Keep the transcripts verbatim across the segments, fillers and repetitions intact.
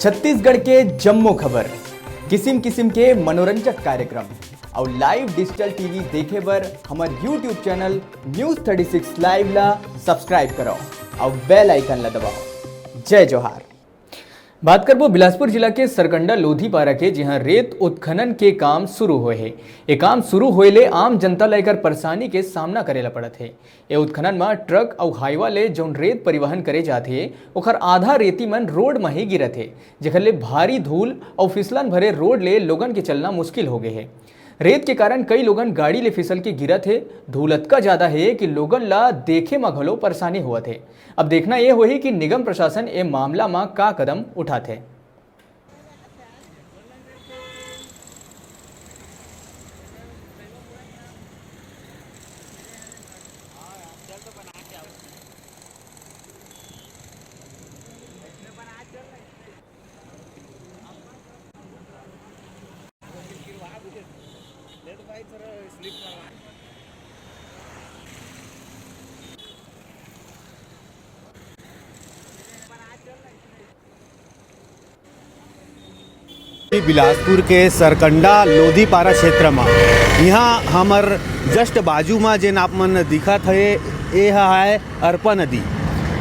छत्तीसगढ़ के जम्मो खबर, किसिम किसिम के मनोरंजक कार्यक्रम अउ live digital T V देखे बर हमर YouTube channel News thirty six Live ला subscribe करव अउ bell icon ला दबाव। जय जोहार। बात करबो बिलासपुर जिला के सरकंडा लोधीपारा के, जिहां रेत उत्खनन के काम शुरू होए हे। ए काम शुरू होए ले आम जनता ला एकर परेशानी के सामना करे ला पड़त हे। ए उत्खनन म ट्रक अउ हाईवा ले जउन रेत परिवहन करे जाथे, ओखर आधा रेती मन रोड म ही गिरत हे, जेखर ले भारी धूल अउ फिसलन भरे रोड ले लोगन के चलना मुश्किल हो गे हे। रेत के कारण कई लोगन गाड़ी ले फिसल के गिरत हे। धूल अतका ज्यादा हे कि लोगन ला देखे म घलो परेशानी होवत हे। अब देखना ये होही कि निगम प्रशासन ए मामला म का कदम उठाथे। बिलासपुर के सरकंडा लोधीपारा क्षेत्र म, इहाँ हमर just बाजू म जेन आप मन दिखत हे, ए ह आय अरपा नदी।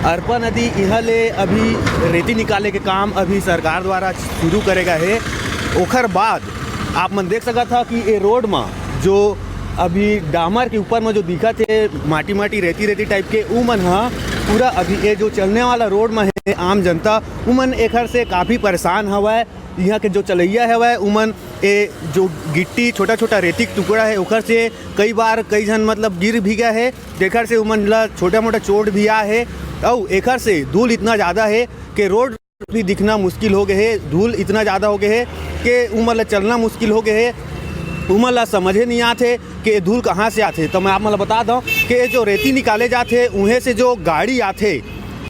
अरपा नदी इहाँ ले अभी रेती निकाले के काम अभी सरकार द्वारा शुरू करे गे हे। ओखर बाद आप मन देख सकत ह कि ए रोड म जो अभी डामर के ऊपर म जो दिखत हे माटी माटी, रेती रेती type के, उमन ह पूरा अभी ए जो चलने वाला रोड म हे आम जनता, उमन एखर से काफ़ी परेशान हवय। इहाँ के जो चलइया हवय, उमन ए जो गिट्टी, छोटा छोटा रेती के टुकड़ा हे, ओखर से कई बार कई झन मतलब गिर भी गए हे, जेखर से उमन ला छोटा मोटा चोट भी आए हे। अउ एखर से धूल इतना ज़्यादा हे कि रोड भी दिखना मुश्किल हो गए हे। धूल इतना ज़्यादा हो गए हे कि उमन ला चलना मुश्किल हो गए हे। उमन ला समझे नहीं आत हे कि ये धूल कहाँ से आथे। तो मैं आप मन ला बता दौं कि ये जो रेती निकाले जात हे, उहें से जो गाड़ी आथे,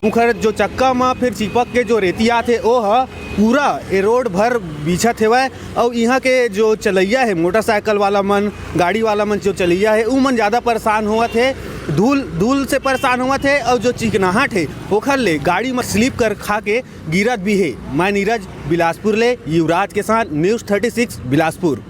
उखर जो चक्का म फिर चिपक के जो रेती आथे, ओ ह पूरा ए रोड भर बिछत हेवय। अउ इहाँ के जो चलइया हे, मोटरसाइकिल वाला मन, गाड़ी वाला मन जो चलइया हे, उमन ज़्यादा परेशान होवत हे, धूल, धूल से परेशान होवत हे। अउ जो चिकनाहट हे, ओखर ले गाड़ी म slip कर खा के गिरत भी हे। मैं नीरज, बिलासपुर ले युवराज के साथ, News thirty six बिलासपुर।